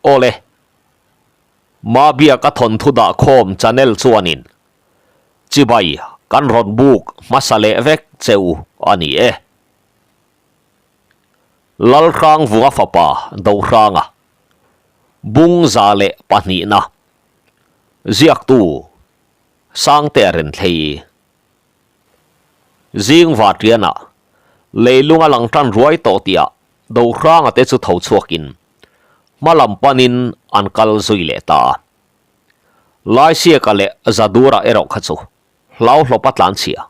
Awle. Mabiaka thawnthu dah khawm channel chuanin chibai kan rawn buk hmasa leh vek che u a ni e. Lalhrangvunga fapa Dohranga Bungza leh pahnihna ziaktu Sangtea Renthlei Zing Vatianah leilung a lang tan ruai tawh tihah Dohranga te chu tho chhuakin hma lam panin an kal zui leh ta a. Laisiaka leh Zadura erawh kha chu hlauhlawpa tlanchhia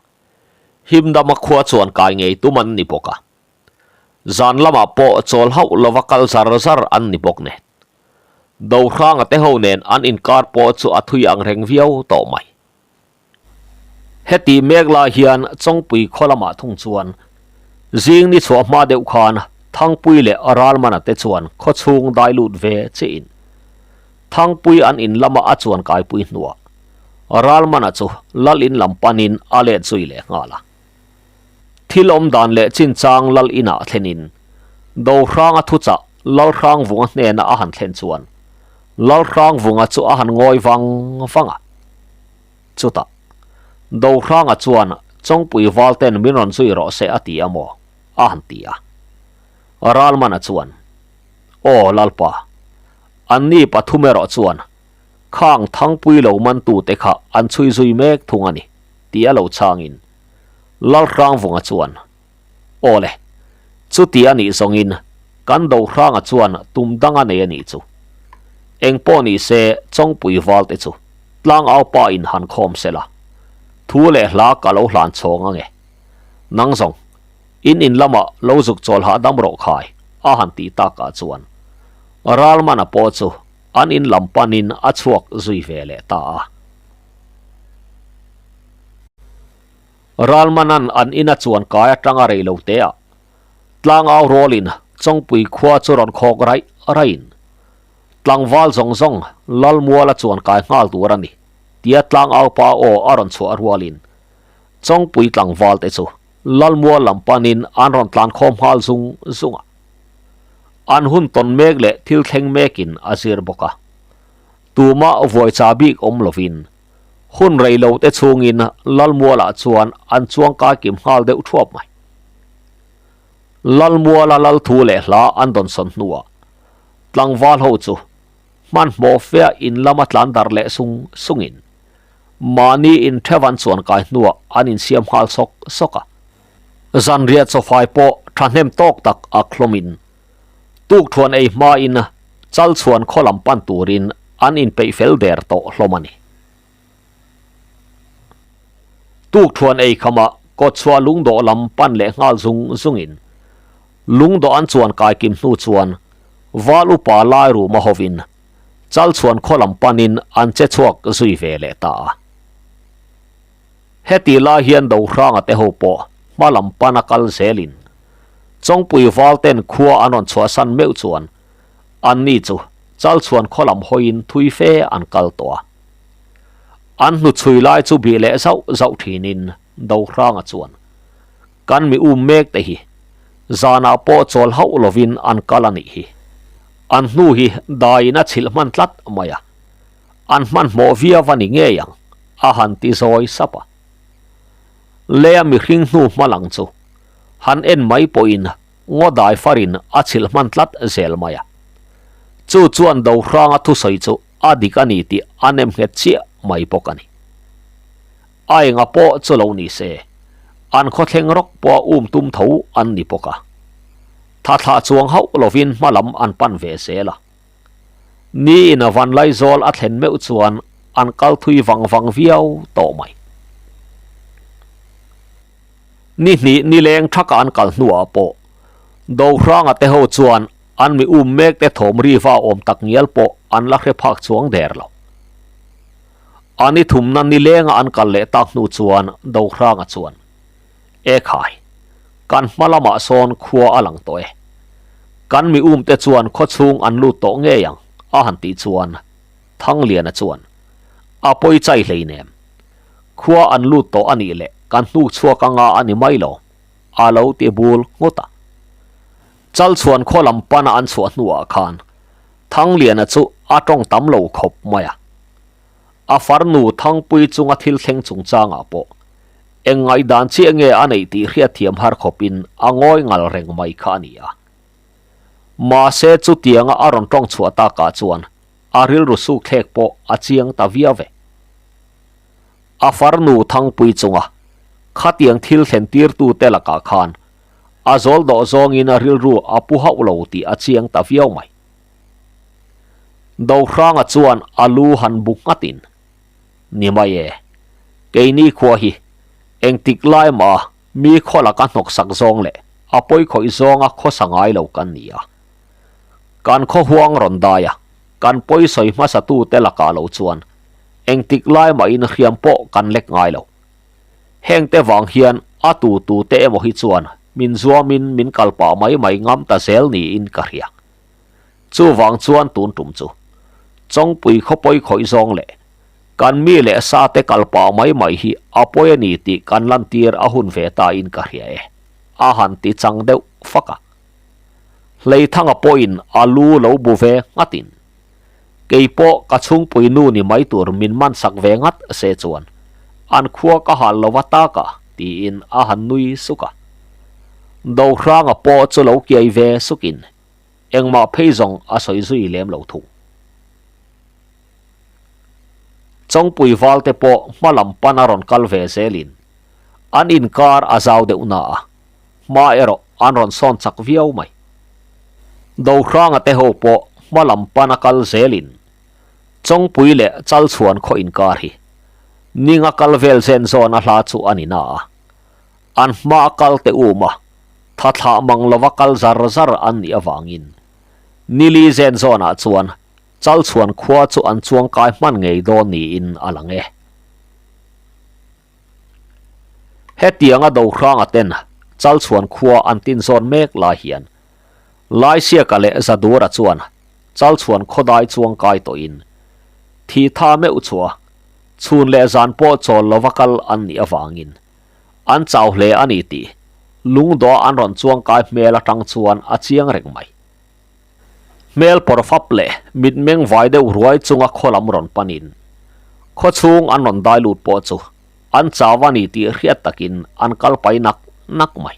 Himdama khua chuan kai ngei tum an ni bawk a. Zan lamah pawh chawl hauh lova kal zar zar an ni bawk nen. Dohranga te ho nen an inkar pawh chu a thui ang reng viau tawh mai. Heti mek lai hian Chawngpui khaw lamah thung chuan zing ni chhuah hma deuh khan Thangpui leh Ralmana te chuan khaw chhung dai lut ve chiin Thangpui an in lama a chuan kaipui hnuah Ralmana chu lal in lam panin a let zui leh nghal a. Thil awm dan leh chinchang lal inah thlenin Dohranga thuchah Lalhrangvunga hnena a han thlen chuan Lalhrangvunga chu a han ngawi vang vang a. Chutah, Dohranga chuan Chawngpui valten min rawn zui rawh se a ti a maw? a han ti a. Ralmana chuan, Aw Lalpa, anni pathum erawh chuan khang Thangpui lo mantute kha an chhui zui mek thung a ni, ti a lo chhangin Lalhrangvunga chuan, Aw le, chuti a nih zawngin kan Dohranga chuan tum dang a nei a nih chu. Eng pawh ni se Chawngpui valte chu tlangau pa in han khawm se la, thu leh hla ka lo hlan chhawng ange. Nang zawng, in in lamah lo zuk chawl hahdam rawh khai, a han tih takah chuan Ralmana pawh chu an in lam panin a chhuak zui ve leh ta a. Ralmanan an ina chuan kai atanga rei lo te ah tlangau rawlin Chawngpui khua chu rawn khawk raih raihin tlangval zawng zawng Lalmuala chuan kai nghal tur a ni tia tlangau pa aw a rawn chhuah rualin Chawngpui tlangval te chu Lalmual lam panin an rawn tlan khawm nghal zung zung a. An hun tawn mek leh thil thleng mekin a zir bawk a. Tumah vuai cha bik awm lovin Hun rei lo te chhungin Lalmualah chuan an chuangkai kim nghal deuh thuap mai. Lalmuala lal thu leh hla an dawn sawn hnuah tlangval ho chu hmanhmawh fea in lama tlan dar leh sung sungin mahni inthevan chuankai hnuah an insiam nghal sawk sawk a. Zanriah chawfai pawh thahnem tawk tak a hlawmin Tukthuan ei hmain Chalchhuan khaw lam pan turin an inpeih fel der tawh hlawm a ni. Tukthuan ei khamah kawtchhuah lungdawh lam pan leh nghal zung zungin lungdawh an chuan kai kim hnu chuan Val upa lai ruma hovin Chalchhuan khaw lam panin an che chhuak zui ve leh ta a. Heti lai hian Dohranga te ho pawh hma lam pana kal zelin Chawngpui val ten khua an rawn chhuahsan meuh chuan anni chu Chalchhuan khaw lam hawiin thui fe an kal tawh a. An hnuchhui lai chu bih leh zauh zauh thinin Dohranga chuan kan mi um mek te hi zanah pawh chawl hauh lovin an kal a nih hi. An hnu hi daiin a chhilh hman tlat mai a. An hmanhmawh viau a ni ngei ang, a han ti zawi sap a. Lea mihring hnu hma lang chu han en mai pawhin ngaw dai farin a chhilh hman tlat zel mai a. Chu chuan Dohranga thusawi chu a dik a ni tih a nem nghet chiah mai bawk a ni. A enga pawh chu lo ni se, an khawthleng rawk pawh a um tum tho an ni bawk a. Thathlah chuang hauh lovin hma lam an pan ve zel a. Ni in a van laizawl a thlen meuh chuan an kal thui vang vang viau tawh mai. Ni hnih nileng thaka an kal hnuah pawh Dohranga te ho chuan an mi um mek te thawm riva awm tak ngial pawh an la hre phak chuang der lo. A ni thumna nilenga an kal leh tak hnu chuan Dohranga chuan, E khai, kan hma lamah sawn khua a lang tawh e. Kan mi umte chuan khaw chhung an lut tawh ngei ang, a han tih chuan Thangliana chuan, A pawi chai hleinem. Khua an lut tawh a nih leh kan hnuk chhuak anga a ni mai lo, a lo ti bul nghut a. Chalchhuan khaw lam pana an chhuah hnuah khan. Thangliana chu a tawng tam lo khawp mai a. A farnu Thangpui chunga thil thleng chungchangah pawh eng ngaihdan chiah nge a neih tih hriatthiam har khawpin a ngawi ngal reng mai kha a ni a. Mahse chutianga a rawn tawng chhuah takah chuan a rilru suk thlek pawh a chiang ta viau ve. A farnu Thangpui chunga khatiang thil thlen tirtute lakah khan a zawl dawh zawngin a rilru a pu hauh lo tih a chiang ta viau mai. Dohranga chuan a lu han bu nghatin, Ni mai e, keini khua hi engtik lai mah mi khaw laka hnawksak zawng leh a pawi khawih zawnga khawsa ngai lo kan ni a. Kan khaw huang rawn dai a, kan pawi sawi hmasatute lakah lo chuan engtik lai mahin hriam pawh kan lek ngai lo. Hengte vang hian a tu tute emaw hi chuan min zuamin min kal pah mai mai ngam ta zel niin ka hria. Chuvang chuan tun tum chu Chawngpui khawpawi khawih zawng leh kan mi leh sa te kal pah mai mai hi a pawi a ni tih kan lantir a hun ve ta in ka hria e, a han ti chang deuh fak a. Hleithanga pawhin a lu lo bu ve nghatin, Kei pawh ka chhungpui nu ni mai tur min man sak ve ngat se chuan an khua ka hal lo va tak a, tiin a han nui suk a. Dohranga pawh chu lo kiai ve sukin engmah phei zawng a sawi zui lem lo thung. Chawngpui valte pawh hma lam pan a rawn kal ve zelin an inkar a zau deuh na a, hma erawh an rawn sawn chak viau mai. Dohranga te ho pawh hma lam pan a kal zelin Chawngpui leh Chalchhuan khaw inkar hi ninga kal vel zen zawn a hla chu a ni na a, an hma a kal te um a, tha thlah mang lova kal zar zar an nih avangin nili zen zawnah chuan Chalchhuan khua chu an chuangkai hman ngei dawn niin a lang e. Hetianga Dohranga ten Chalchhuan khua an tin zawn mek lai hian Laisiaka leh Zadura chuan Chalchhuan khawdai chuangkai tawhin thi tha meuh chua chhun leh zan pawh chawl lova kal an nih avangin an chau hle a ni tih lungdawh an rawn chuangkai hmel atang chuan a chiang reng mai. Hmel pawr fap leh mitmeng vai deuh ruai chunga khaw lam rawn panin khaw chhung an rawn dai lut pawh chu an chau a ni tih hriat takin an kal pai nak nak mai.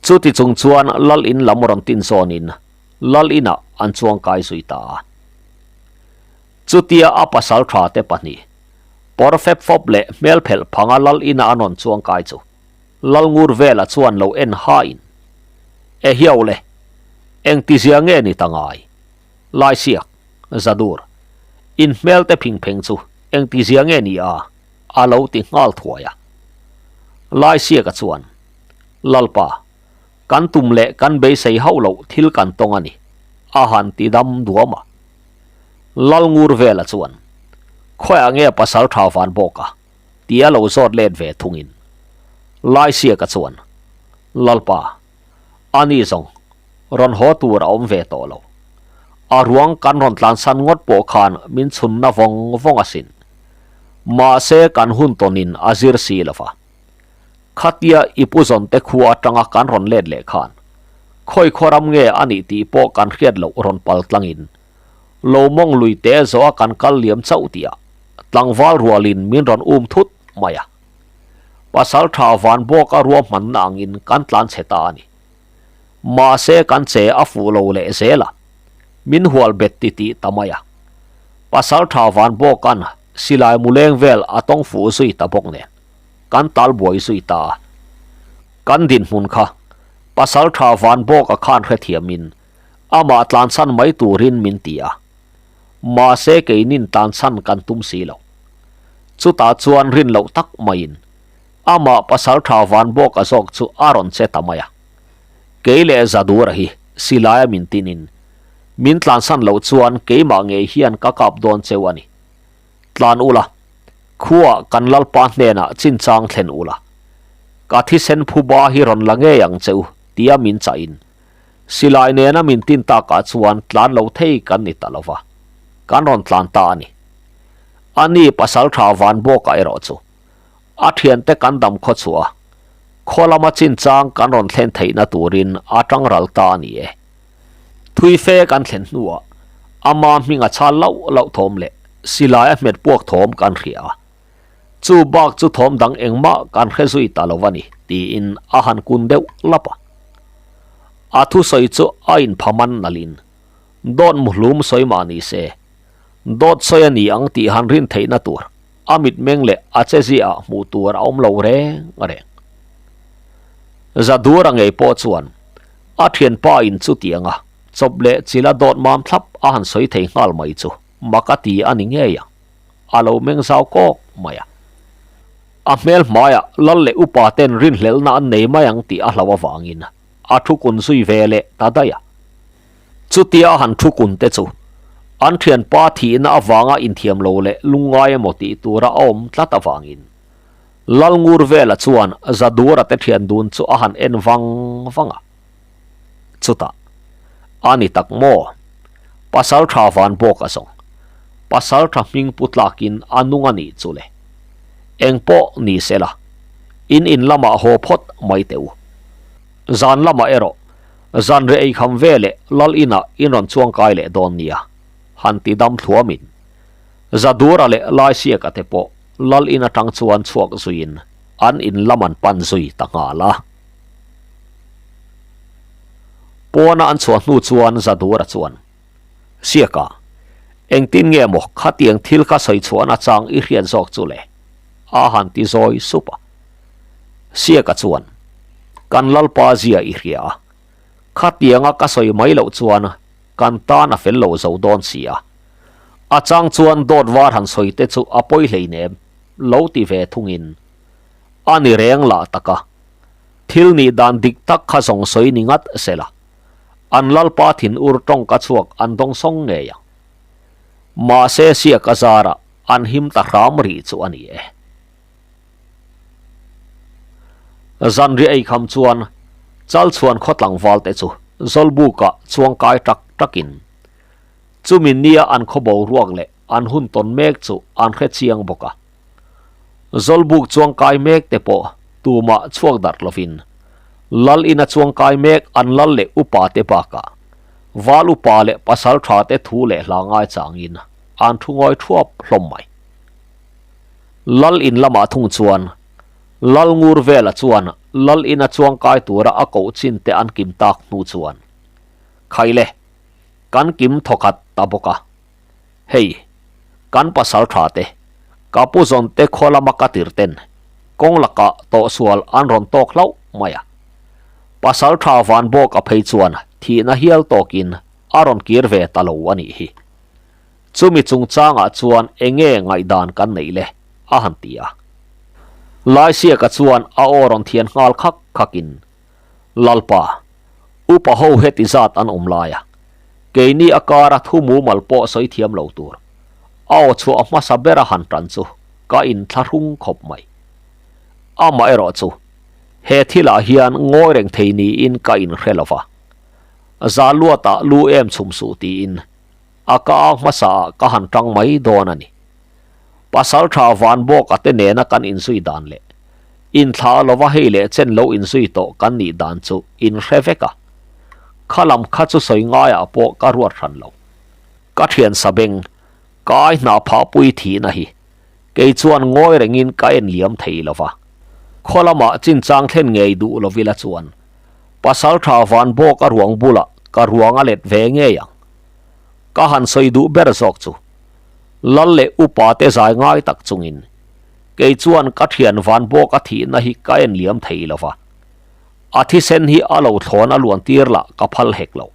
Chuti chung chuan lal in lam rawn tin zawnin lal inah an chuang kai zui ta a. Chutia a pasal tha te pahnih pawr fep fawp leh hmel phelh phanga lal ina an rawn chuang kai chu Lalngur vela chuan lo en hain, E hiau le, engtizia nge ni ta ngai? Laisiak, Zadur, in hmel te phing pheng chu engtizia nge ni a? a lo ti nghal thuai a. Laisiaka chuan, Lalpa, kan tum leh kan beisei hauh loh thil kan tawng a ni, a han ti dam duam a. Lalngur vela chuan, Khawiah nge pasal tha van bawk a? Tia lo zawt let ve thungin Laisiaka chuan, Lalpa, ani zawng rawn haw tur a awm ve tawh lo. A ruang kan rawn tlansan ngawt pawh khan min chhunna vawng vawng asin. Mahse kan hun tawnin a zir si lo va. Khatia i pu zawnte khua atanga kan rawn let leh khan khawi khaw ram nge a nih tih pawh kan hriat loh rawn pal tlangin Lo mawng lui te zawh a kan kal liam chauh tih ah tlangval rualin min rawn um thut mai a. Pasal tha van bawk a ruahmanna angin kan tlan chhe ta a ni. Mahse kan che a fuh lo leh zel a, min hual bet ti tih ta mai a. Pasal tha van bawka'n silai mu leng vel a tawng fuh zui ta bawk nen kan tal buai zui ta a. Kan dinhmun kha pasal tha van bawka khan hrethiamin Amah tlanchhan mai turin min ti a, mahse keinin tlanchhan kan tum si lo. Chutah chuan rin loh tak maiin amah pasal tha van bawk a zawk chu a rawn che ta mai a. Kei leh Zadura hi silaia min tinin min tlanchhan loh chuan keimah ngei hian ka kap dawn cheu a ni. Tlan ula, khuaah kan Lalpa hnenah chinchang thlen ula, ka thisen phuba hi rawn la ngei ang cheu tia min chahin Silai nena min tin takah chuan tlan lo thei kan ni ta lo va, kan rawn tlan ta a ni. A ni pasal tha van bawkah erawh chu a thiante kan dam khaw chhuah a, khaw lama chinchang kan rawn thlen theihna turin a tang ral ta a ni e. Thui fe kan thlen hnuah. Ama hming a chhal lauh lauh thawm leh silai a hmet puak thawm kan hria a. Chu bak chu thawm dang engmah kan hre zui ta lo a ni, tiin a han kun deuh lap a. A thusawi chu a inphaman nalhin dawt muhlum sawi mah ni se, dawt sawi a ni ang tih han rin theihna tur a mitmeng leh a che ziah ah hmuh tur a awm lo reng reng. Zadura ngei pawh chuan a thianpa in chutiang a chawp leh chila dawt mam thlap a han sawi thei nghal mai chu mak a ti a ni ngei ang. A lo meng zau kawk mai a. A hmel hmaiah lal leh upa ten rinhlelhna an nei mai ang tih a hlauh avangin a thu kun zui ve leh ta daih a. Chutia han thu kun te chu an thianpa thihna avanga inthiam lo leh lungngai emaw tih tura a awm tlat avangin Lalngur vela chuan Zadura te thian dun chu a han en vang vang a. Chutah, A ni tak maw? Pasal tha van bawk a zawng. Pasal tha hming pu tlakin a nung a nih chu le. Eng pawh ni se la, in in lamah haw phawt mai teh u. Zan lamah erawh, zan reh ei kham ve leh lal inah in rawn chuang kai leh dawn nia, han ti dam thluamin. Zadura leh Laisiaka te pawh lal in atang chuan chhuak zuiin an in lam an pan zui ta nghal a. Pawna an chhuah hnu chuan Zadura chuan, Siaka, engtin nge maw khatiang thil kha sawi chhuahna chang i hriat zawk chu le? a han ti zawi sup a. Siaka chuan, Kan Lalpa zia i hria a, khatianga ka sawi mai loh chuan kan tan a fel lo zo dawn si a. A chang chuan dawt var han sawi te chu a pawi hleinem, lo ti ve thungin a ni reng lah tak a. Thil nih dan dik tak kha zawng sawi ni ngat se la, an Lalpa thinur tawngka chhuak an dawng sawng ngei ang. Mahse siak a zarah an him ta hram rih chu a ni e. Zanriah eikham chuan Chalchhuan khaw tlangval te chu Zawlbukah chuangkai tak takin chumi nia an khaw boruak leh an hun tawn mek chu an hre chiang bawk a. Zawlbuk chuangkai mek te pawh tumah chhuak darh lovin Lal ina chuangkai mek an lal leh upa te bakah Val upa leh pasal tha te thu leh hla ngai changin an thu ngawi thuap hlawm mai. Lal in lamah thung chuan Lal ngur vela chuan Lal ina chuangkai tura a koh chin te an kim tak hnu chuan Khaile kan kim thawkhat ta bawk a. Hei, kan pasal tha te, ka pu zawn te khaw lama ka tir ten kawng lakah tawhsual an rawn tawk hlauh mai a. Pasal tha van bawk a phei chuan thihna hial tawkin a rawn kir ve ta lo a nih hi. Chumi chungchangah chuan enge ngaihdan kan neih le? a han ti a. Laisiaka chuan a aw rawn thian nghal khak khakin, Lalpa, upa ho heti zat an awm lai a, keini a kara thu mumal pawh sawi thiam lo tur, a aw chhuah hmasa bera han tan chu ka inthlahrung khawp mai. Amaherawh chu, he thilah hian ngawi reng thei niin ka inhre lo va, za luatah lu em chhum suh tiin a ka ang hmasaah ka han tang mai dawn a ni. Pasal tha van bawk a te nena kan inzui dan leh inthla lova hei leh chen lo inzui tawh kan nih dan chu inhre vek a. Kha lam kha chu sawi ngaiah pawh ka ruat hran lo. Ka thian sabeng, ka ai hnah phah pui thihna hi kei chuan ngawi rengin ka en liam thei lova. Khaw lamah chinchang thlen ngei duh lovila chuan pasal tha van bawk a ruang bulah ka ruang a let ve ngei ang. Ka han sawi duh ber zawk chu Lal leh upa te zai ngai tak chungin kei chuan ka thian van bawk a thihna hi ka en liam thei lo va, a thisen hi a lo thlawn a luan tir lah ka phal hek lo.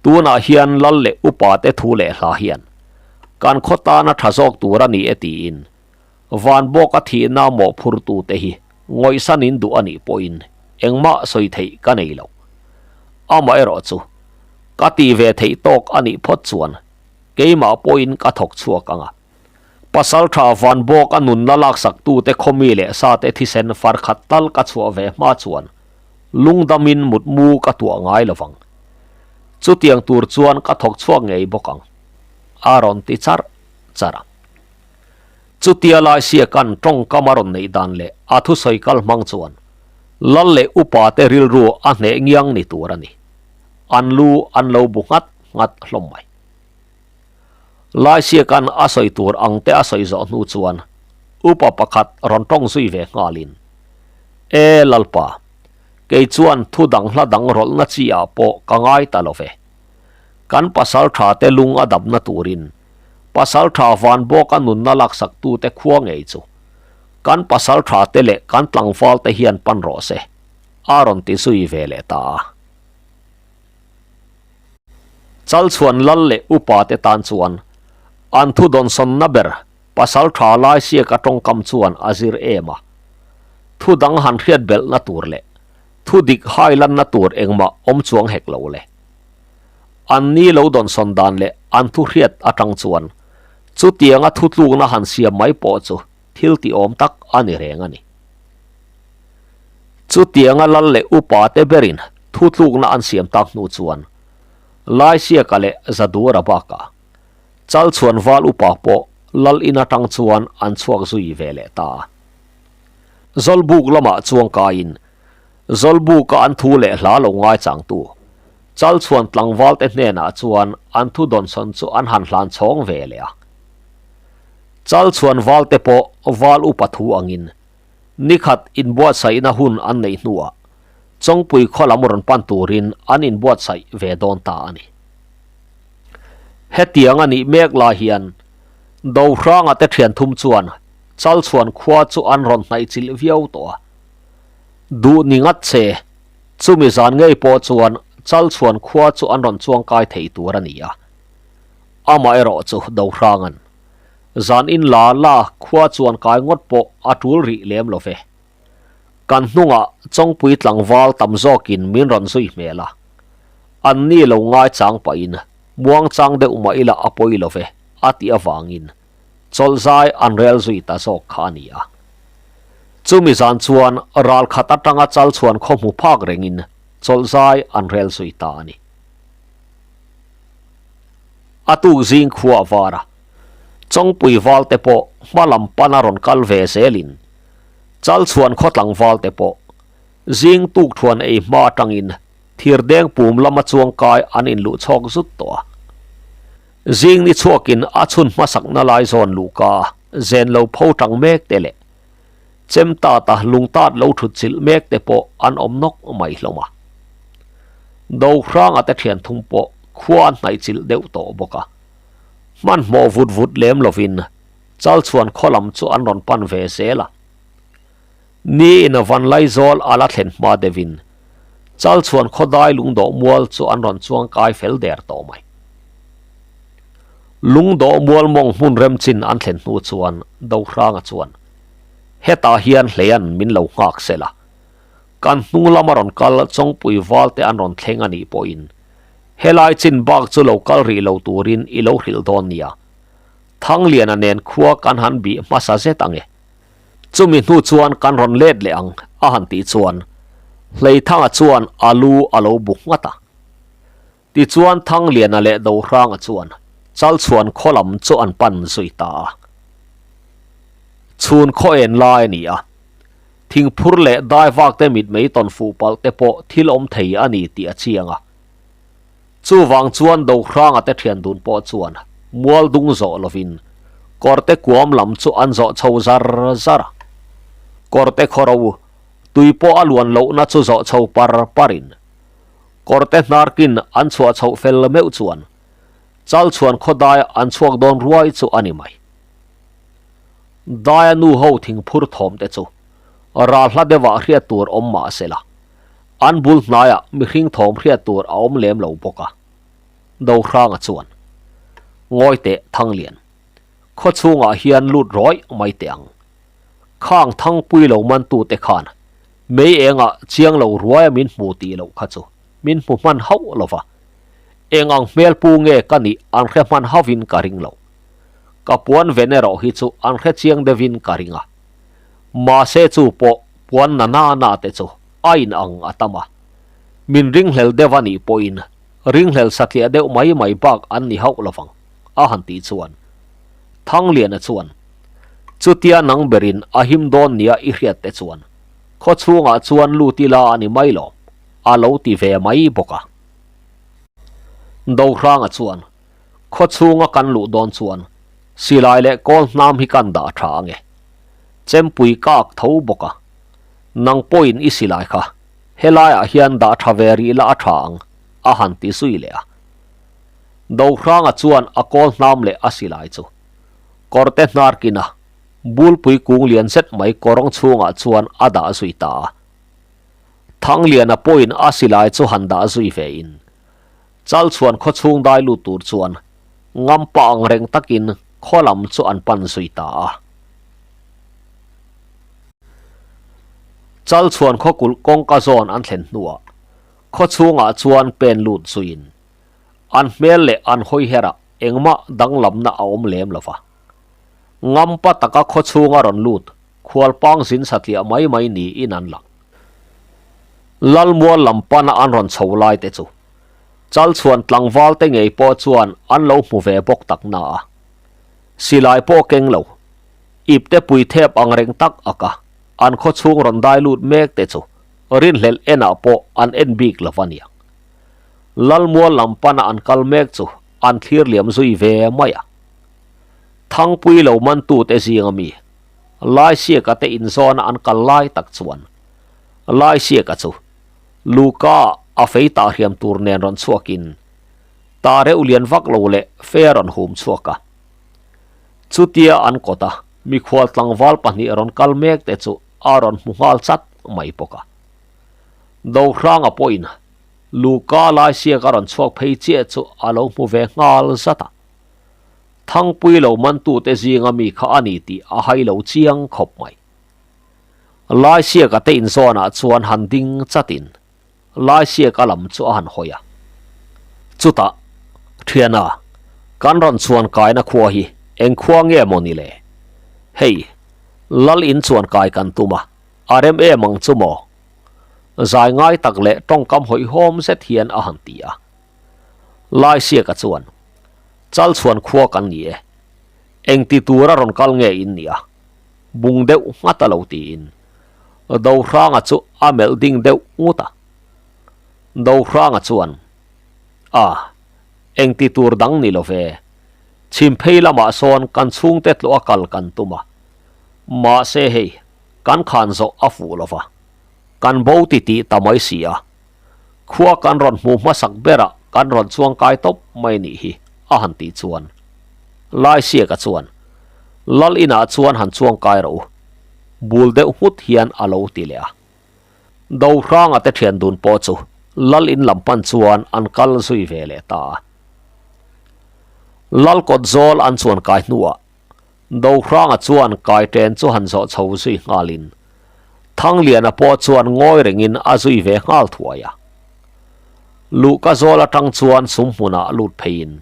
Tunah hian Lal leh upa te thu leh hla hian kan khaw tana tha zawk tur a ni e tiin van bawk a thihna mawhphurtu te hi ngawihsanin duh a nih pawhin engmah sawi theih ka nei lo. Amaherawh chu ka tih ve theih tawk a nih phawt chuan keimah pawhin ka thawk chhuak ang a. Pasal tha van bawk a nunna laksak tute khawmi leh sate thisen far khat tal ka chhuah ve hma chuan lungdamin mutmu ka tuah ngai lo vang. Chutiang tur chuan ka thawk chhuak ngei bawk ang, a rawn ti charh charh a. Chutia lai siakan tawngkam a rawn neih dan leh a thusawi kal hmang chuan lal leh upate rilru a hneh ngiang ni tur a ni. An lu an lo bu nghat nghat hlawm mai. Laisiaka'n a sawi tur ang te a sawi zawh hnu chuan upa pakhat rawn tawng zui ve nghalin, E Lalpa, kei chuan thu dang hla dang rawlhna chi ah pawh ka ngai ta lo ve. Kan pasal tha te lung a damna turin pasal tha van bawka nunna laksaktute khua ngei chu kan pasal tha te leh kan tlangval te hian pan rawh se, a rawn ti zui ve leh ta a. Chalchhuan lal leh upa te tan chuan an thu dawnsawnna ber pasal tha lai siaka tawngkam chuan a zir em a. Thu dang han hriat belhna tur leh thu dik hai lanna tur engmah awm chuang hek lo le. An ni lo dawnsawn dan leh an thu hriat atang chuan chutianga thutlukna han siam mai pawh chu thil ti awm tak a ni reng a ni. Chutianga lal leh upa te berin thutlukna an siam tak hnu chuan Laisiaka leh Zadura bakah Chalchhuan val upa pawh lal in atang chuan an chhuak zui ve leh ta a. Zawlbuk lamah chuang kaiin Zawlbuka an thu leh hla lo ngaichangtu Chalchhuan tlangval te hnenah chuan an thu dawnsawn chu an han hlan chhawng ve leh a. Chalchhuan val te pawh val upa thu angin Nikhat inbuatsaihna hun an neih hnuah Chawngpui khaw lam rawn pan turin an inbuatsaih ve dawn ta a ni. Hetiang a nih mek lai hian Dohranga te thian thum chuan Chalchhuan khua chu an rawn hnaih chilh viau tawh a. Duh ni ngat che, chumi zan ngei pawh chuan Chalchhuan khua chu an rawn chuangkai thei tur a ni a. Amaherawh chu Dohranga'n Zan in la la khua chuan kai ngawt pawh a tul rih lem lo ve. Kan hnungah Chawngpui tlangval tam zawkin min rawn zui hmel a. An ni lo ngai chang pahin muangchang deuh mah ila a pawi lo ve a tih avangin chawlh zai an rel zui ta zawk kha a ni a. Chumi zan chuan ral khat atanga Chalchhuan khaw hmu phak rengin chawlh zai an rel zui ta a ni. A tuk zing khua a var a, Chawngpui val te pawh hma lam pana rawn kal ve zelin Chalchhuan khaw tlangval te pawh zing tuk thuan ei hma atangin thirdeng pum lama chuangkai an inluh chhawk zut tawh a. Zing ni chhuakin a chhun hmasakna lai zawn luhka zen lo pho tang mek te leh Chemtata lungtat lo thut chilh mek te pawh an awm nawk mai hlawm a. Dohranga te thian thum pawh khua an hnaih chilh deuh tawh bawk a. Hmanhmawh vut vut lem lovin Chalchhuan khaw lam chu an rawn pan ve zel a. Ni in a van laizawl a la thlen hma deuhin Chalchhuan khaw dai lungdawh mual chu an rawn chuang kai fel der tawh mai. Lungdawh mual mawng hmun rem chin an thlen hnu chuan Dohranga chuan, Hetah hian hleian min lo nghak sela. Kan hnung lama rawn kal Chawngpui val te an rawn thleng a nih pawhin helai chin bak chu lo kal rih lo turin i lo hrilh dawn nia. Thangliana nen khua kan han bih hmasa zet ang e. Chumi hnu chuan kan rawn let leh ang a han tih chuan Hleithanga chuan a lu a lo bu nghat a. Tichuan Thangliana leh Dohranga chuan Chalchhuan khaw lam chu an pan zui ta a. Chhun khaw en lai a ni a, thingphur leh daivak te mitmei tawn fuh palh te pawh thil awm thei a ni tih a chiang a. Chuvang chuan Dohranga te thian dun pawh chuan mual dung zawh lovin kawrte kuam lam chu an zawh chho zar zar a. Kawrte khawro tui pawh a luan lohna chu zawh chho par parin kawrte hnarkin an chhuah chhoh fel meuh chuan Chalchhuan khawdai an chhuak dawn ruai chu a ni mai. Daia nu ho thingphur thawm te chu ral hla deuhah hriat tur awm mah se la, an bul hnaiah mihring thawm hriat tur a awm lem lo bawk a. Dohranga chuan, Ngawi teh Thanglian, khaw chhungah hian lut rawih mai teh ang. Khang Thangpui lo mantute khan mei engah chiang lo ruaia min hmu tih loh kha chu min hmu hman hauh lo va, eng ang hmel pu nge ka nih an hre hman hauhin ka ring lo. Ka puan ven erawh hi chu an hre chiang deuhin ka ring a. Mahse chu pawh puan na na na te chu a in ang a tam a. Min ringhlel deuh a nih pawhin ringhlel satliah deuh mai mai bak an ni hauh lovang a han tih chuan Thangliana chuan chutia nang berin a him dawn nia i hriat te chuan khaw chhungah chuan lut ila a ni mai lo a lo ti ve mai bawk a. Dohranga chuan. Khaw chhunga kan luh dawn chuan silai leh kawl hnam hi kan dah tha ange. Chempui ka ak tho bawk a. Nang pawhin i silai kha helaiah hian dah tha ve rih la a tha ang, a han ti zui leh a. Dohranga chuan a kawl hnam leh a silai chu kawrte hnar kin a, bulpui kung lian zet mai kawrawng chhungah chuan a dah zui ta a. Thangliana pawhin a silai chu han dah zui ve in Chalchhuan khaw chhung dai lut tur chuan ngampa ang reng takin khaw lam chu an pan zui ta a. Chalchhuan khaw kulh kawngka zawn an thlen hnuah khaw chhungah chuan pen lut zuiin an hmel leh an hawi herah engmah danglamna a awm lem lo va. Ngampa taka khaw chhunga rawn lut khualpang zin satliah mai mai niin an lang. Lalmual lam pana an rawn chho lai te chu Chalchhuan tlangval te ngei pawh chuan an lo hmu ve bawk tak na a. Silai pawh keng lo, ipte pui thep ang reng tak ak a, an khaw chhung rawn dai lut mek te chu rinhlelh enah pawh an en bik lo va niang. Lalmual lam pana an kal mek chu an thlir liam zui ve mai a. Thangpui lo mantute zinga mi Laisiaka te inzawna an kal lai tak chuan Laisiaka chu Luka a fei tah hriam tur nen rawn chhuakin tah reuh lian vak lo leh fe a rawn hum chhuak a. Chutia an kawta mikhual tlangval pahnih rawn kal mek te chu a rawn hmu nghal chat mai bawk a. Dohranga pawhin Luka Laisiaka rawn chhuak phei chiah chu a lo hmu ve nghal zat a. Thangpui lo mantute zinga mi kha a ni tih a hai lo chiang khawp mai. Laisiaka te inzawnah chuan han ding chatin Laisiaka lam chu a han hawi a. Chutah, Thiana, kan rawn chuan kaina khua hi eng khua nge maw ni le? Hei, Lal in chuan kai kan tum a, a rem em ang chu maw? Zai ngai tak leh tawngkam hawihhawm zet hian a han ti a. Laisiaka chuan, Chalchhuan khua kan ni e. Engti tura rawn kal nge in nia? Bung deuh nghat a lo tiin Dohranga chu a melh ding deuh ngut a. Dohranga chuan, A, engti tur dang ni lo ve. Chhimphei lamah sawn kan chhungte tlawh a kal kan tum a. Mahse hei, kan khan zawh a fuh lo va. Kan bo ti tih ta mai si a. Khua kan rawn hmu hmasak berah kan rawn chuang kai tawp mai nih hi, a han tih chuan Laisiaka chuan Lal inah chuan han chuang kai rawh u, bul deuh nghut hian a lo ti leh a. Dohranga te thian dun pawh chu Lal in lam pan chuan an kal zui ve leh ta a. Lal kawt zawl an chuan kai hnuah Dohranga chuan kaiṭen chu han zawh chho zui nghalin Thangliana pawh chuan ngawi rengin a zui ve nghal thuai a. Luhka zawl atang chuan sum hmunah lut pheiin,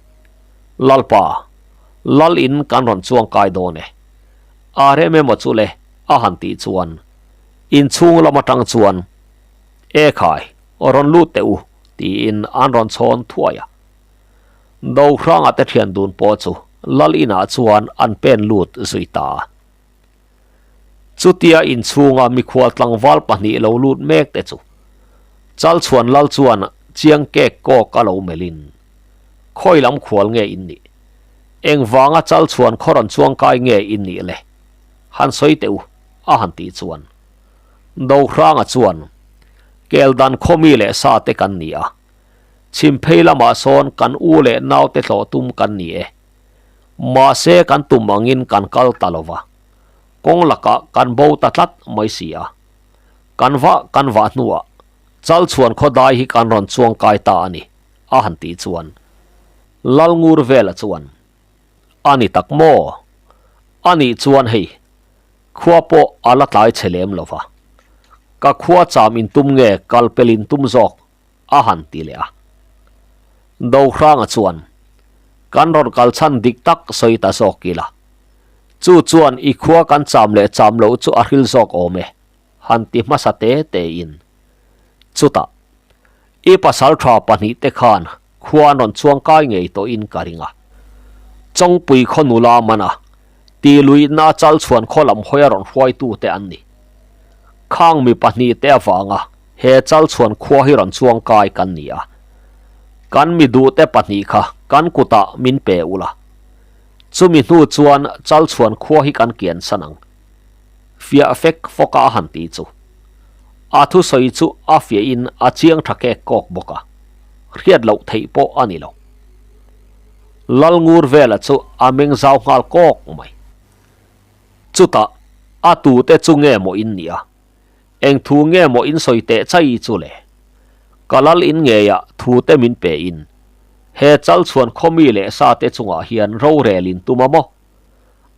Lalpa, Lal in kan rawn chuang kai dawn e. A rem emaw chu le, a han tih chuan inchhung lam atang chuan, E khai, rawn lut teh u, tiin an rawn chhawn thuai a. Dohranga te thian dun pawh chu Lal inah chuan an pen lut zui ta a. Chutia inchhunga mikhual tlangval pahnih lo lut mek te chu Chalchhuan Lal chuan chiang kek kawk a lo melhin, Khawi lam khual nge in nih? Engvanga Chalchhuan khaw rawn chuangkai nge in nih le? Han sawi teh u, a han tih chuan Dohranga chuan, Keldan khaw mi leh sa te kan ni a, Chhimphei lamah sawn kan u leh naute tlawh tum kan ni e. Mahse kan tum angin kan kal ta lo va, kawng lakah kan bo ta tlat mai si a. Kan vah kan vah hnuah Chalchhuan khawdai hi kan rawn chuang kai ta a ni, a han tih chuan Lalngur vela chuan, A ni tak maw? A nih chuan hei, khua pawh a la tlai chhe lem lo va. Ka khua cham intum nge kal pel intum zawk? a han ti leh a. Dohranga chuan, Kan rawn kal chhan dik tak sawi ta zawk ila. Chu chuan i khua kan cham leh cham loh chu a hril zawk awm e, han ti hmasa te tein. Chutah, i pasal tha pahnih te khan khua an rawn chuang kai ngei tawhin ka ring a. Chawngpui khaw nula mana ti luihna chal chhuan khaw lam hawi a rawn hruaitu te an ni. Khang mi pahnih te avanga he chal chhuan khua hi rawn chuang kai kan ni a. Kan mi duh te pahnih kha Kan kutah min pe ula. Chumi hnu chuan Chalchhuan khua hi kan kian san ang. Fiah fek fawka a han ti chu. A thusawi chu a fiahin a chiang tha kek kawk bawk a, hriat loh theih pawh a ni lo. Lalngur vela chu a meng zau nghal kawk mai. Chutah a tute chu nge maw in nia? Eng thu nge maw in sawi teh chai chu le? Ka lal in ngeiah thu te min pe in, he Chalchhuan khawmi leh sa te chungah hian rorel in tum a maw?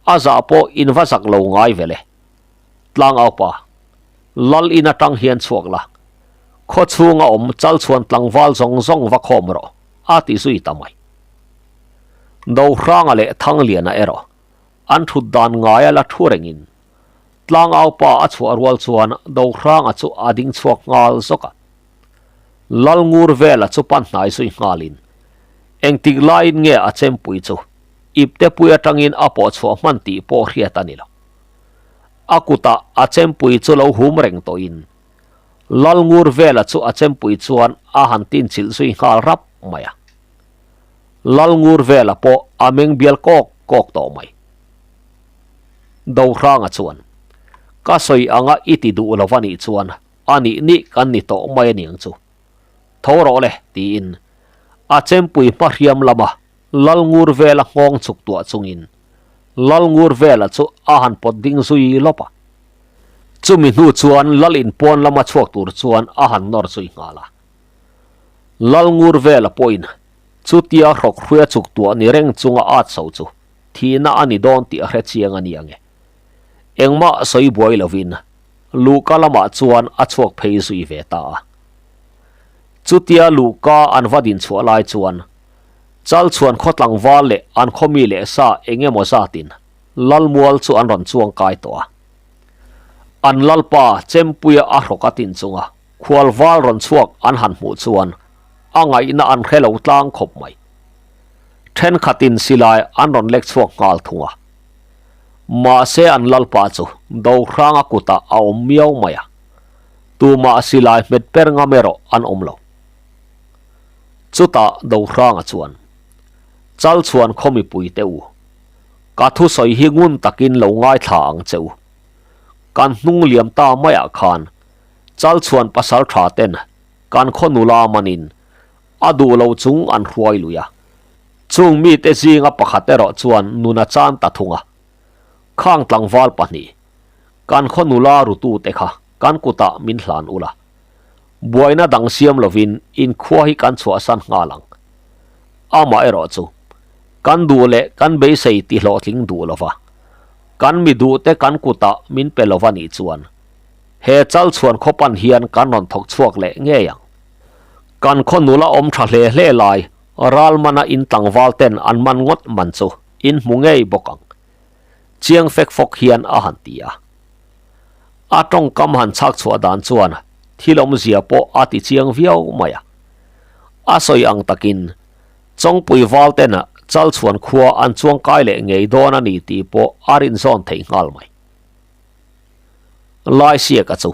A zah pawh in va zak lo ngai ve le. Tlangaupa, lal in atang hian chhuak la, khaw chhunga awm Chalchhuan tlangval zawng zawng va khawm rawh, a ti zui ta mai. Dohranga leh Thangliana erawh an thut dan ngaia la thu rengin Tlangaupa a chhuah rual chuan Dohranga chu a ding chhuak nghal zawk a. Lalngur vela chu pan hnai zui nghalin engtik laiin nge a chempui chu iptepui atangin a pawh chhuah hman tih pawh hriat a ni lo. A kutah a chempui chu lo hum reng tawhin Lalngur vela chu a chempui chuan a han tinchilh zui nghal rap mai a. Lalngur vela pawh a meng bial kawk kawk tawh mai. Dohranga chuan, Ka sawi anga i ti duh lo va nih chuan a nih nih kan ni tawh mai aniang chu. Tho rawh le, tiin a chempui hma hriam lama Lalngur vela nghawng chuk tuah chungin Lalngur vela chu a han pawt ding zui lawp a. Chumi hnu chuan Lal inpawn lama chhuak tur chuan a han nawr zui nghal a. Lalngur vela pawhin chutia hrawk hruia chuk tuah ni reng chunga at so chu thihna a ni dawn tih a hre chiang a ni ang e. Engmah sawi buai lovin Luhka lamah chuan a chhuak phei zui ve ta a. Chutia Luhka an va din chhuah lai chuan Chalchhuan khaw tlangval leh an khaw mi leh sa eng emaw zatin Lalmual chu an rawn chuang kai tawh a. An Lalpa Chempuia a hrawk a tin chunga khualval rawn chhuak an han hmuh chuan a ngaihna an hre lo tlang khawp mai. Thenkhatin silai an rawn lek chhuak nghal thung a. Mahse an Lalpa chu Dohranga kutah a awm miau mai a, tumah silai hmet per ngam erawh an awm lo. Chutah Dohranga chuan, Chalchhuan khaw mipui te u, ka thusawi hi ngun takin lo ngaithla ang che u. Kan hnung liam ta maiah khan Chalchhuan pasal tha ten kan khaw nula manin a duh lo chung an hruai lui a. Chung mite zinga pakhat erawh chuan nun a chan ta thung a. Khang tlangval pahnih, kan khaw nula rutute kha kan kutah min hlan ula. Buaina dang siam lovin inkhua hi kan chhuahsan nghal ang. Amah erawh chu, kan duh leh kan beisei ti hlawhtling duh lova, kan mi duhte kan kutah min pe lova nih chuan, he Chalchhuan khaw pan hian kan rawn thawk chhuak leh ngei ang. Kan khaw nula awm tha hle hle lai ral mana in tlangval ten an man ngawt man chu in hmu ngei bawk ang. Chiang fek fawk hian a han ti a. A tawngkam han chhak chhuah dan chuan thil awmzia pawh a ti chiang viau mai a. A sawi ang takin Chawngpui val ten Chalchhuan khua an chuang kai leh ngei dawn a ni tih pawh a rinzawn theih nghal mai. Laisiaka chu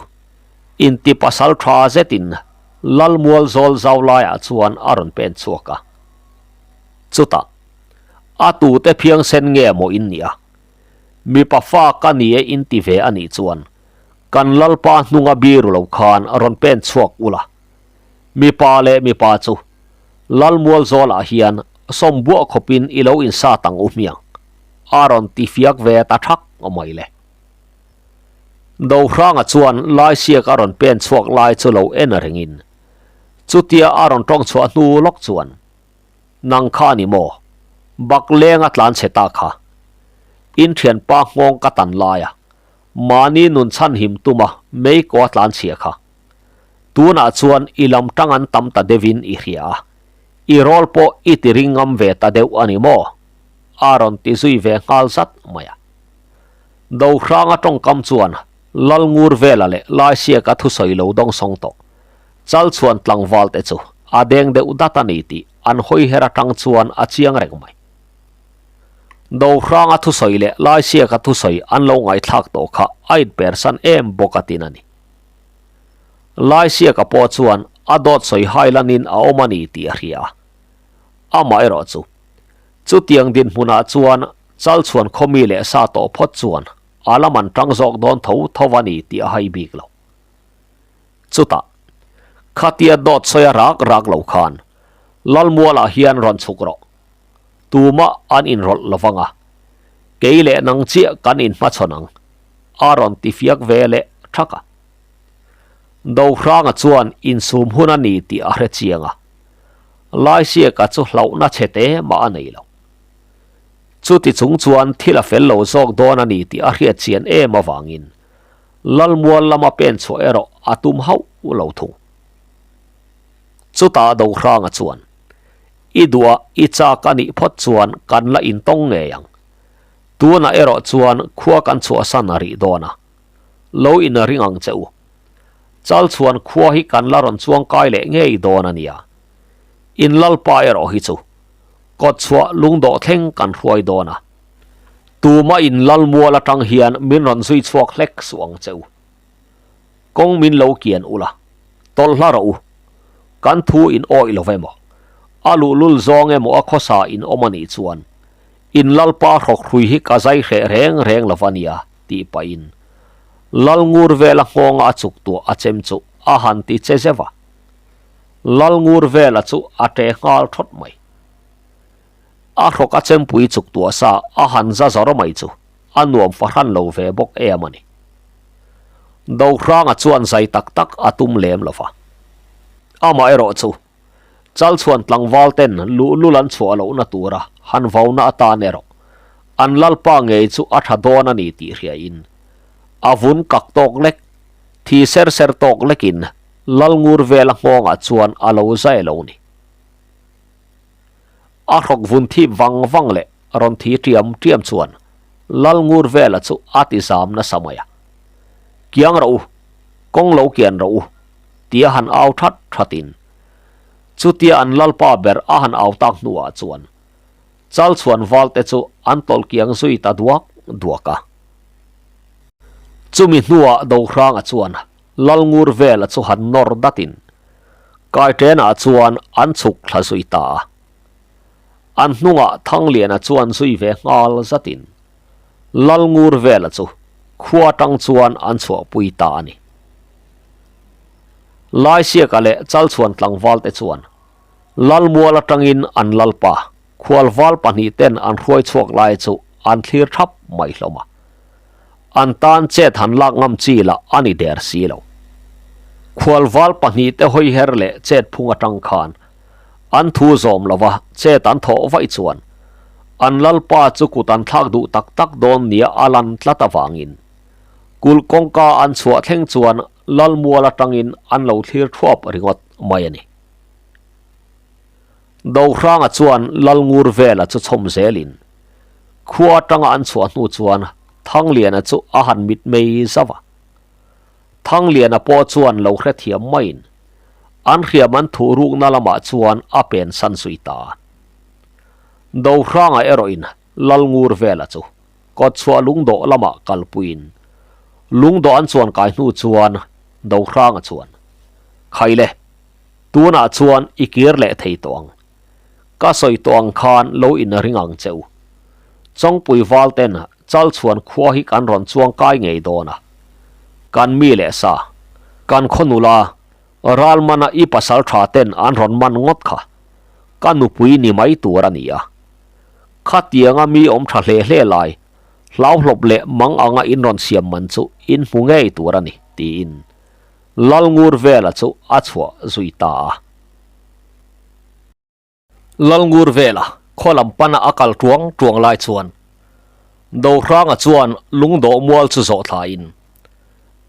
inti pasal tha zetin Lalmual zawl zau laiah chuan a rawn pen chhuak a. Chutah, a tute phiangsen nge maw in nia? Mipa fa ka ni e in ti ve a nih chuan kan Lalpa hnunga biru lo khan rawn pen chhuak ula. Mipa leh mipa chu Lalmual zawlah hian sawm buah khawpin i lo insat ang u hmiang, a rawn ti fiak ve ta thak mai le. Dohranga chuan Laisiak a rawn pen chhuak lai chu lo en rengin chutia a rawn tawng chhuah hnu lawk chuan, Nang kha a ni maw? Bak leng a tlan chhe ta kha. In thianpa nghawng ka tan lai a, mahni nun chhan him tuma mei kaw a tlan chhia kha. Tunah chuan i lam tang an tam ta deuhin i hria a, i rawl pawh i ti ring ngam ve ta deuh a ni maw? A rawn ti zui ve nghal zat mai a. Dohranga tawngkam chuan Lalngur Vela leh Laisiaka thusawi lo dawngsawng tawh. Chalchhuan tlangval te chu a deng deuh dat a ni tih an hawi her atang chuan a chiang reng mai. Dohranga thusawi leh Laisiaka thusawi an lo ngaihthlak tawh kha a inpersan em bawk a tin a ni. Laisiaka pawh chuan a dawt sawi hai lanin a awm a ni tih a hria a. Amaherawhchu, chutiang dinhmunah chuan Chalchhuan khawmi leh sa tawh phawt chuan a lam an tang zawk dawn tho tho a ni tih a hai bik lo. Chutah, khatia dawt sawi a rak rak lo khan Lalmualah hian rawn chhuk rawh. Tumah an inrawlh lo vang a, kei leh nang chiah kan inhmachhawn ang, a rawn ti fiak ve leh thak a. Dohranga chuan insum hun a ni tih a hre chiang a, Laisiaka chu hlauhna chhe te mah a nei lo. Chuti chung chuan thil a fel lo zawk dawn a ni tih a hriat chian em avangin Lalmual lama pen chhuah erawh a tum hauh lo thung. Chutah Dohranga chuan, I duhah i chak a nih phawt chuan kan la intawng ngei ang. Tunah erawh chuan khua kan chhuahsan a rih dawn a. Lo in ring ang che u. Chalchhuan khua hi kan la rawn chuang kai leh ngei dawn a nia. In lalpa erawh hi chu kawtchhuah lungdawh thleng kan hruai dawn a. Tuma in lalmual atang hian min rawn zui chhuak hlek suh ang che u. Kawng min lo kian ula, tawlh hla rawh u. Kan thu in awih lo emaw, a luhlul zawng emaw a khawsa in awm a nih chuan in lalpa hrawkhrui hi ka zai hreh reng reng lo va nia tih pahin Lalngur vela nghawnga a chuk tuah a chem chu a han ti che zeuh a. Lalngur vela chu a ṭe nghal thawt mai. A hrawk a chempui chuk tuah sa a han za zawr mai chu a nuam fahran lo ve bawk em a ni. Dohranga chuan zai tak tak a tum lem lo va. Amaherawh chu Chalchhuan tlangval ten luhlul an chhuah lohna tura han vauna atan erawh an lalpa ngei chu a tha dawn a ni tih hriain a vun kak tawk lek, thi ser ser tawk lekin Lalngur vela nghawngah chuan a lo zai lo ni. A hrawk vun thip vang vang leh rawn thi tiam tiam chuan Lalngur vela chu a ti zam nasa mai a. Kiang rawh u, kawng lo kian rawh u, tia han au that thatin chutia an lalpa ber a han au tak hnuah chuan Chalchhuan valte chu an tawlh kiang zui ta duak duak a. Chumi hnuah Dohranga chuan Lalngur vela chu han nawr datin Kaitenah chuan an chhuk thla zui ta a. An hnungah Thangliana chuan zui ve nghal zatin Lalngur vela chu khua tang chuan an chhuahpui ta a ni. Laisiaka leh Chalchhuan tlangval te chuan Lalmual atangin an lalpa khualval pahnih ten an hruai chhuak lai chu an thlir thap mai hlawm a. An tan chet han lak ngam chi lah a ni der si lo. Khualval pahnih te hawi her leh chet phung atang khan an thu zawm lova chet an thawh vaih chuan an lalpa chu kut an thlak duh tak tak dawn nia a lan tlat avangin kulh kawngka an chhuah thleng chuan lalmual atangin an lo thlir thuap ringawt mai a ni. Dohranga chuan Lalngur vela chu chhawm zelin khua atanga an chhuah hnu chuan Thangliana chu a han mitmei zauh a. Thangliana pawh chuan lo hrethiam maiin an hriam an thuh rukna lamah chuan a pen san zui ta a. Dohranga erawhin Lalngur vela chu kawtchhuah lungdawh lamah kalpuiin lungdawh an chuan kai hnu chuan Dohranga chuan, Khaile, tunah chuan i kir leh thei tawh ang. Ka sawi tawh ang khan lo in ring ang che u. Chawngpui val ten Chalchhuan khua hi kan rawn chuang kai ngei dawn a. Kan mi leh sa, kan khaw nula, Ralmana i pasal tha ten an rawn man ngawt kha. Ka nupui ni mai tur a ni a. Khatianga mi awm tha hle hle lai, hlauhlawp leh mang anga in rawn siam man chu in hmu ngei tur a ni, tiin Lalngur vela chu a chhuah zui ta a. Lalngur vela khaw lam pana a kal tuang tuang lai chuan Dohranga chuan lungdawh mual chu zawh thlain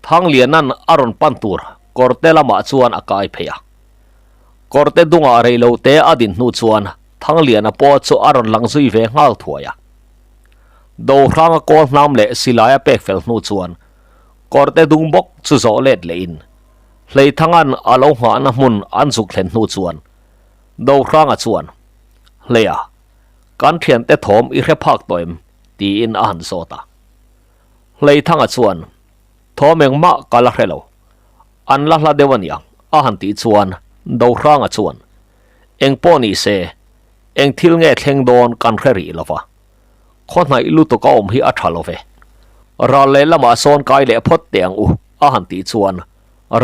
Thanglianan a rawn pan tur kawrte lamah chuan a kai phei a. Kawrte dungah reilote a din hnu chuan Thangliana pawh chu a rawn lang zui ve nghal thuai a. Dohranga kawl hnam leh silai a pek fel hnu chuan kawrte dung bawk chu zawh let lehin Hleithangan a lo nghahna hmun an zuk thlen hnu chuan Dohranga chuan, Hleia, kan thiante thawm i hre phak tawh em? tiin a han zawt a. Hleithanga chuan, Thawm engmah ka la hre lo. An la hla deuh a niang, a han tih chuan Dohranga chuan, Engpawh ni se, Eng thil nge thleng dawn kan hre rih lo va, khaw hnaih lutuk a awm hi a tha lo ve. Ral lehlamah sawn kai leh phawt teh ang u, a han tih chuan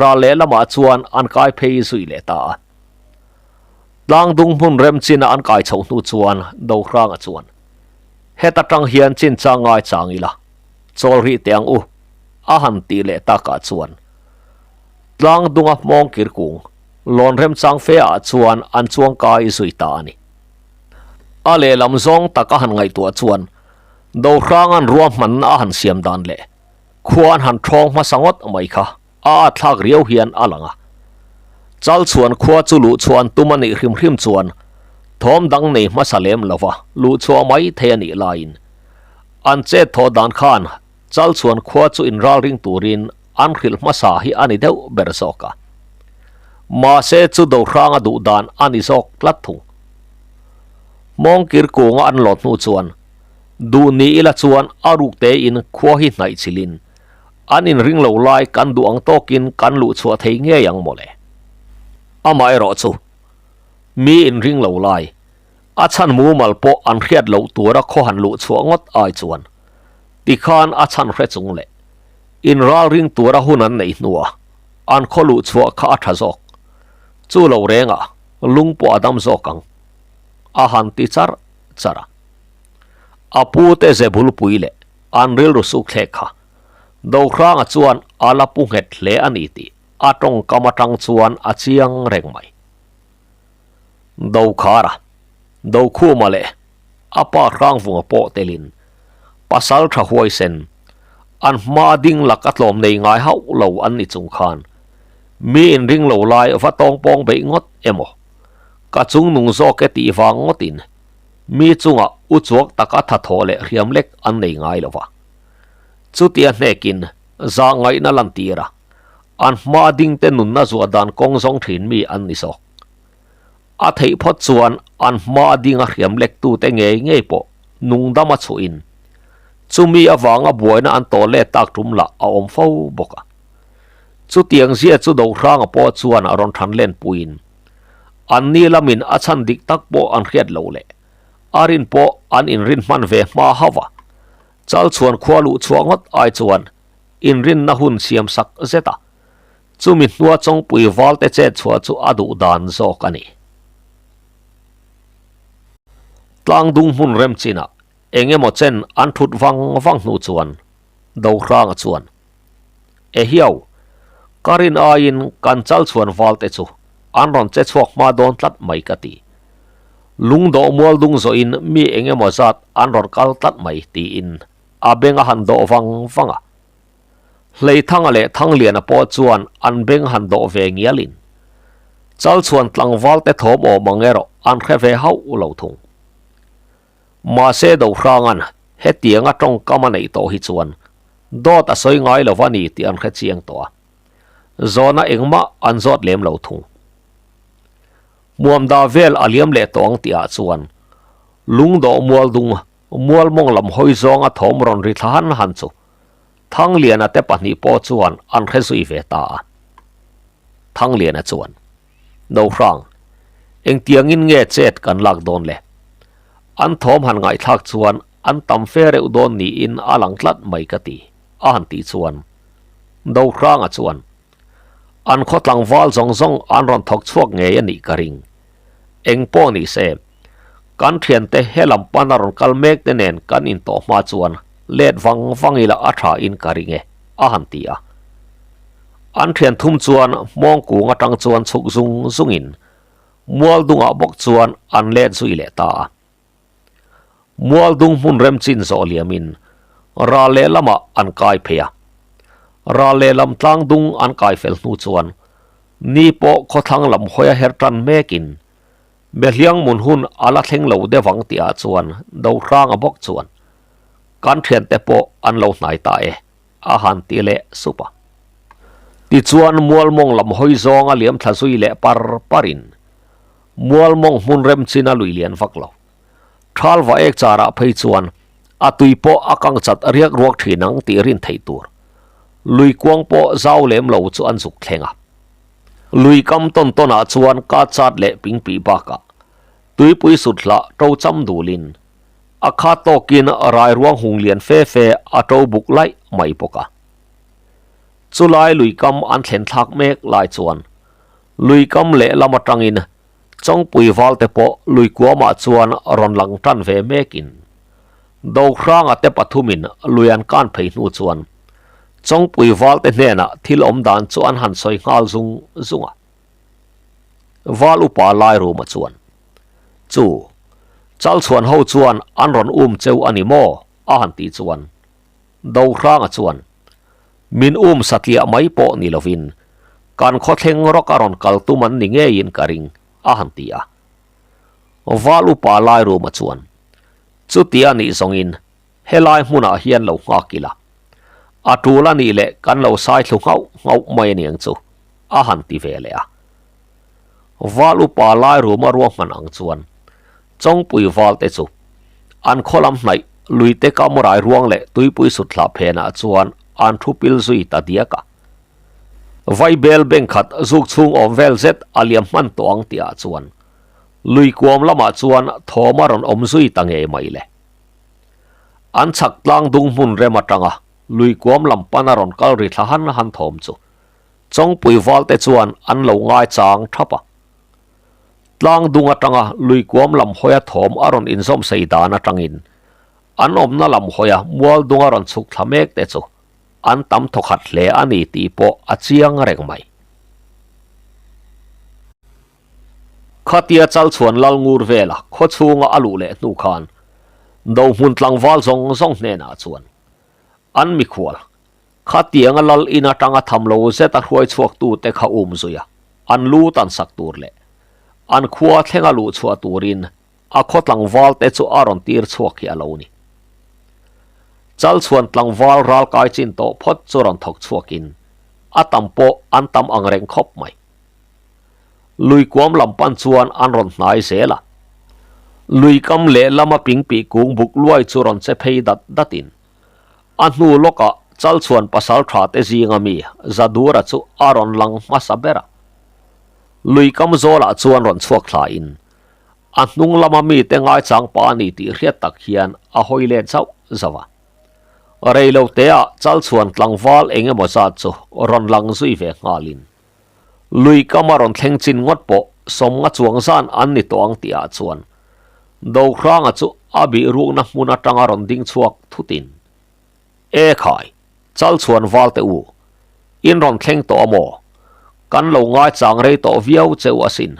ral lehlamah chuan an kai phei zui leh ta a. Tlangdung hmun rem china an kai chhoh hnu chuan Dohranga chuan, Heta tang hian chinchang ngai chang ila, chawl rih teh ang u, a han tih leh takah chuan Tlangdunga hmawng kir kung lawn remchang fe ah chuan an chuang kai zui ta a ni. A lehlam zawng tak a han ngaihtuah chuan Dohranga'n ruahmanna a han siam dan leh khua an han thawng hmasa ngawt mai kha a at thlak riau hian a lang a. Chalchhuan khua chu luhchhuah an tum a nih hrim hrim chuan thawm dang nei hmasa lem lova luhchhuah mai thei a nih laiin an chet thawh dan khan Chalchhuan khua chu inralring turin an hrilh hmasa hi a ni deuh ber zawk a. Mahse chu Dohranga duh dan a ni zawk tlat thung. Hmawngkir kunga an lawt hnu chuan duh ni ila chuan a ruk tein khua hi hnaih chilin an inring lo lai kan duh ang tawkin kan luh chhuah thei ngei ang mawle. Amaherawh chu mi inring lo lai A chhan mumal pawh an hriat loh tura khaw han luh chhuah ngawt ai chuan tikhan a chhan hre chung leh inralring tura hun an neih hnuah an khaw luh chhuah kha a tha zawk. Chu lo rengah lung pawh a dam zawk ang a han ti char char a. A pute ze bulpui leh an rilru sukthlek kha Dohranga chuan a la pu nghet hle a ni tih a tawngkam atang chuan a chiang reng mai. Dokhara, Dokhuma leh a pa Hrangvunga pawh telin pasal tha huaisen, an hma ding lak a tlawm nei ngai hauh lo an ni chung khan mi inring lo lai va tawngpawng beih ngawt emaw, ka chung nung zawk e tih vang ngawtin mi chungah u chuak taka thathaw leh hriam lek an nei ngai lo va. Chutia hnekin zahngaihna lantir a. An hma dingte nunna zuah dan kawng zawng thin mi an ni zawk. A theih phawt chuan an hma dinga hriam lektute ngei ngei pawh nungdam a chhuahin chumi avanga buaina an tawh let tak tum lah a awm fo bawk a. Chutiang zia chu Dohranga pawh chuan a rawn than len puiin an ni lamin a chhan dik tak pawh an hriat loh leh a rin pawh an inrin hman ve hma hauh a. Chalchhuan khua luh chhuah ngawt ai chuan inrinna hun siam sak zet a, chumi hnua chawngpui valte chet chhuah chu a duh dan zawk a ni. Tlangdung hmun rem chinah eng emaw chen an thut vang vang hnu chuan Dohranga chuan, Ehiau, ka rin aiin kan chalchhuan valte chu an rawn che chhuak hma dawn tlat mai ka ti. Lungdawh mual dung zawhin mi eng emaw zat an rawn kal tlat mai tiin A beng a han dawh vang vang a. Hleithanga leh Thangliana pawh chuan an beng han dawh ve ngialin Chalchhuan tlangval te thawm awm ang erawh an hre ve hauh lo thung. Mahse Dohranga'n hetianga tawngkam a neih tawh hi chuan dawt a sawi ngai lo va ni tih an hre chiang tawh a. Zawhna engmah an zawt lem lo thung. Hmuamda vel a liam leh tawh ang tihah chuan lungdawh mual dung Mual mawng lam hawi zawnga thawm rawn ri thla han han chu Thangliana te pahnih pawh chuan an hre zui ve ta a. Thangliana chuan, Nohrang, engtiangin nge chet kan lak dawn le? An thawm han ngaihthlak chuan an tam fe reuh dawn niin a lang tlat mai ka ti, a han tih chuan Nohranga chuan, An khaw tlangval zawng zawng an rawn thawk chhuak ngei a nih ka ring. Eng pawh ni se, kan thiante he lam pana rawn kal mek te nen kan intawh hma chuan let vang vang ila a tha in ka ring e, a han ti a. An thian thum chuan hmawng kung atang chuan chhuk zung zungin mual dungah bawk chuan an let zui leh ta a. Mual dung hmun rem chin zawh liamin ral lehlamah an kai phei a. Ral lehlam tlang dung an kai fel hnu chuan ni pawh khawthlang lam hawia her tan mekin Behliang mun hun a la thleng lo deuh ang tihah chuan Dohranga bawk chuan kan thiante pawh an lo hnai ta e a han ti leh sup a. Tichuan mual mawng lam hawi zawnga liam thla zui leh par parin Mual mawng hmun rem chin a lui lian vak lo. Thal va ek charah phei chuan a tui pawh a kang chat riak ruak thin ang tih rin theih tur. Lui kuang pawh zau lem lo chu an zuk thleng a. Lui kam tawn tawnah chuan ka chat leh pingpih bakah. Tuipui sut hlah ṭo cham dulin a khat tawkin rairuang hung lian fe fe a ṭo buk laih mai bawk a. Chulai luikam an thlen thlak mek lai chuan luikam lehlam atangin Chawngpui valte pawh luikuamah chuan rawn lang tan ve mekin Dohranga te pathumin lui an kan phei hnu chuan Chawngpui valte hnenah thil awm dan chu an han sawi nghal zung zung a. Val upa Lairuma chuan, Chu, Chalchhuan ho chuan an rawn um cheu a ni maw? a han tih chuan Dohranga chuan, Min um satliah mai pawh ni lovin kan khawthleng rawk a rawn kal tum an ni ngeiin ka ring, a han ti a. Val upa Lairuma chuan, Chuti a nih zawngin helai hmunah hian lo nghak ila, a tul a nih leh kan lo sai thlu nghauh nghauh mai a niang chu, a han ti ve leh a. Val upa Lairuma ruahman ang chuan Chawngpui valte chu an khaw lam hnaih luite kamrai ruang leh tuipui sut hlah phenah chuan an thu pil zui ta diak a. Vaibel bank khat zuk chhung awm vel zet a liam hman tawh ang tihah chuan lui kuam lamah chuan thawm a rawn awm zui ta ngei mai le. An chhak tlang dung hmun rem atanga lui kuam lam pana rawn kal ri thla han han thawm chu Chawngpui valte chuan an lo ngaichang thap a. Tlang dung atanga lui kuam lam hawia thawm a rawn inzawm sei dan atangin an awmna lam hawia mual dung a rawn chhuk thla mek te chu an tam thawkhat hle a ni tih pawh a chiang reng mai. Khatia Chalchhuan lal ngur vela khaw chhunga a luh leh hnu khan Dohmun tlangval zawng zawng hnenah chuan an mikhual Khatianga lal in atanga tham lo zet a hruai chhuak tute kha um zui a, an lu tan sak tur leh an khua thlenga luh chhuah turin a khaw tlangval te chu a rawn tir chhuak hi a lo ni. Chalchhuan tlangval ral kai chin tawh phawt chu rawn thawk chhuakin a tam pawh an tam ang reng khawp mai. Lui kuam lam pan chuan an rawn hnai zel a. Lui kam lehlama pingpih kung buk luai chu rawn che phei dat datin A hnu lawkah Chalchhuan pasal tha te zinga mi Zadura chu a rawn lang hmasa ber a. Lui kam zawlah chuan rawn chhuak thlain a hnung lama mite ngaichang pa a ni tih hriat tak hian a hawi let zauh zauh a. Rei lo teah Chalchhuan tlangval eng emaw zat chu rawn lang zui ve nghalin lui kam a rawn thleng chin ngawt pawh sawmnga chuang zan an ni tawh ang tihah chuan Dohranga chu a bih rukna hmun atanga rawn ding chhuak thutin, E khai, Chalchhuan valte u, in rawn thleng tawh a maw? Kan lo ngaichang rei tawh viau cheu asin,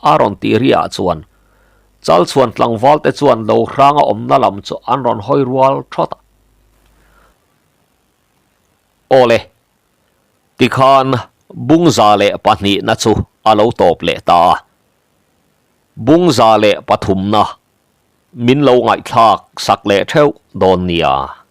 a rawn tih riah chuan Chalchhuan tlangvalte chuan Dohranga awmna lam chu an rawn hawi rual thawt a. Awle, tikhan Bungza leh pahnihna chu a lo tawp leh ta a. Bungza leh pathumna min lo ngaihthlak sak leh theuh dawn nia.